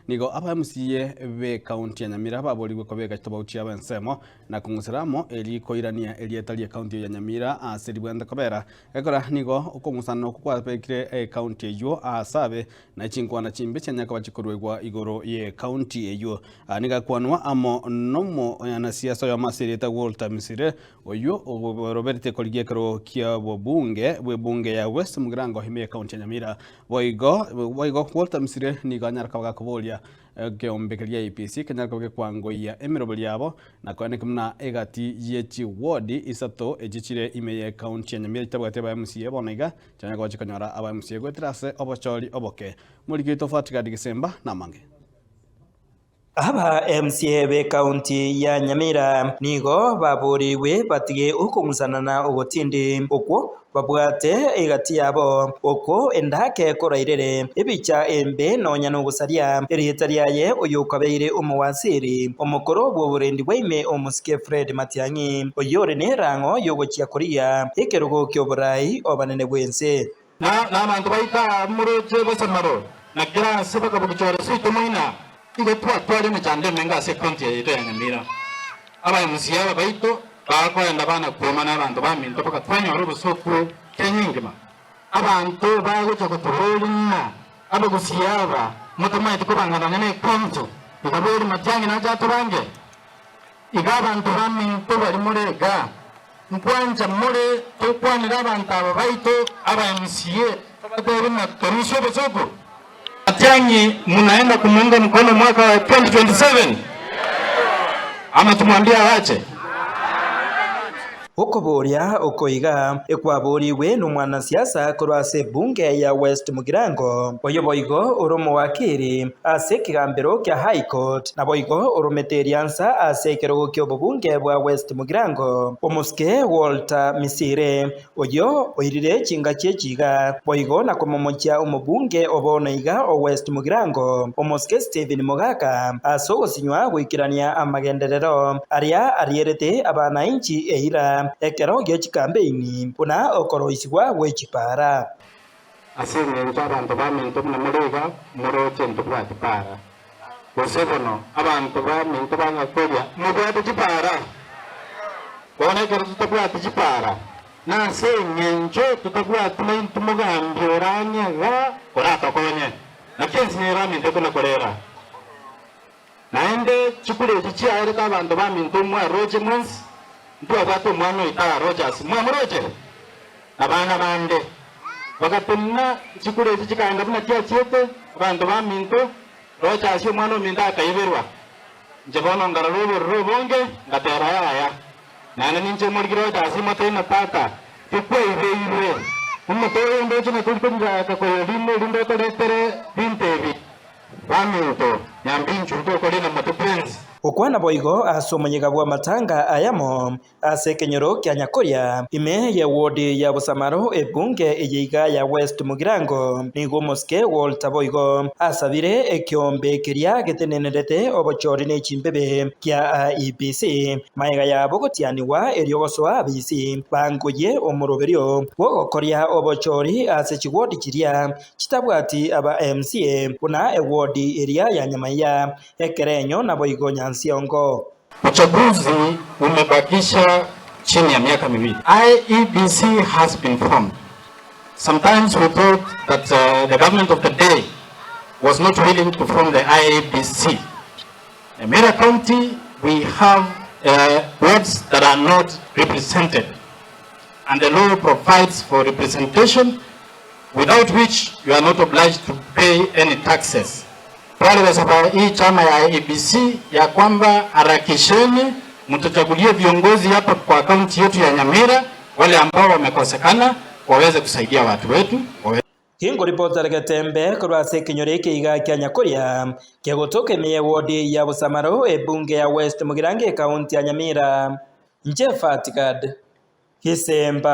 Nigo aba-MCA b'ekaunti ya Nyamira baborigwe kobeka chitobauti chiabo ensemo na kong'usera amo eri koirania erieta ri'ekaunti ya Nyamira ase ribwente kobera. Gekora nigo okong'usana okwo kwabekire ekaunti eyio aase abe na chinkwana chimbe chianya koba chikoruegwa igoro y'ekaunti eyio. Aya nigo akwanwa amo nomonyanasiasa oyomo ase erieta Walter Misire oyio oroberete korigia ekerogo ki'obobunge bw'ebunge ya West Mugirango ime y'ekaunti ya Nyamira. Boigo, boigo Walter Misire nigo anyare koba gakoboria ekeombe keria IEBC kenyare koba gekwangoyia emeroberi yabo na koeneka buna egati ye chiwodi isato echi chire ime ye county ya Nyamira chitabwati aba MCA bono iga chianyare koba chikonyora aba MCA goetera ase obochori oboke. Moriki oito Fatgard Gisemba namange. Aba MCA b'ekaunti ya Nyamira nigo baboorigwe batige okong'usanana ogotindi okwo babwate egati yabo, okwo endake korairere ebicha embe nonya nogosaria erieta riaye oyokabeire omowaziri omokoro bw'oborendi bwaime omosike Fred Matiang'i, oyio ore nerang'o y'ogochia korigia ekerogo ki'oborai obanene bw'ense. Na nabanto baito aa moroche bosamaro, na kera ase bakabogichora seito moina, igo twatware emechando emenge ase ecounty yaito ya Nyamira. Aba MCA aba baito bakoenda bana kuoma na abanto baminto mpaka twanyora obosoku Kenya engima. Abanto bagocha gotoboria ng'a abagusii aba motomaeti kobangana ne ecounty, iga bori Matiang'i nache atobange? Iga abanto baminto baria more iga, Nkwancha more tokwanere abanto aba baito aba MCA tobateebie ng'a torusie obosooku? Matiang'i munaenda kumuunga mkono mwaka wa 2027 ama tumwambie awache? Okoboria oko iga ekwaborigwe nomwanasiasa korwa ase ebunge ya West Mugirango, oyo boigo ore omowakiri ase ekegambero kia High Court, naboigo oromete eriansa ase ekerogo ki'obobunge bwa West Mugirango, omosike Walter Misire, oyio oirire chingaki echi iga, boigo na komomochia omobunge o bono iga o West Mugirango, omosike Stephen Mogaka, ase ogosinywa goikerania amagenderero aria arierete abanainchi eira ekero gie chikampeini buna okoroisigwa gwe chipara. Ase engencho abanto baminto buna more iga, moroche ntobwati para. Gose bono abanto baminto bagakoria, Mobwate chipara? Bono ekero totabwati chipara, nase engencho totabwati naintwe mogambi orang'e iga oratokonye. Naki ense nere aminto ekona-korera. Naende chikura echi chiaerete abanto baminto mwaroche mwensi, ntwabwate omwana oito aa Rogers, mwamorochere? Abana bande bagatenena chikura echi chikaenda buna chiachiete, abanto baminto, Rogers omwana ominto akaiberwa. Inche bono nkarora obororo obonge, ngateba, Yaya, naende ninche morigi Rogers motebie ng'a tata, tikwaibeirwe, omote oyo ndoche ng'a tori koriraka koyorina erinde otoretere binto ebi. Baminto, nyambinchu ntokorina motwe twensi. Gokwana boigo ase omoyega bw'amatanga ayamo ase ekenyoro kia Nyakoria, ime ye ward ya Bosamaro ebunge eye iga ya West Mugirango, nigo omosike Walter boigo asabire ekeombe keria getenenerete obochori ne chimbebe kia IEBC magega yabo gotianigwa erio gosoa abisi bangoyie omoroberio bw'ogokoria obochori ase chiward chiria chitabwati aba MCA buna eward eria ya Nyamaiya, Ekerenyo naboigo Nyansiongo. Uchaguzi umebakisha chini ya miaka miwili. IEBC has been formed. Sometimes we thought that the government of the day was not willing to form the IEBC. Nyamira County we have wards that are not represented and the law provides for representation without which you are not obliged to pay any taxes. Tware gosaba hii chama ya IEBC ya kwamba harakisheni mtuchagulie viongozi hapa kwa kaunti yetu ya Nyamira wale ambao wamekosekana waweze kusaidia watu wetu wawe. Kingoripotera Getembe korwa ase ekenyoro eke iga kia Nyakoria, kegotoka ime y'ewodi ya Bosamaro, ebunge ya West Mugirango ekaunti ya Nyamira. Inche Fatgad Gisemba.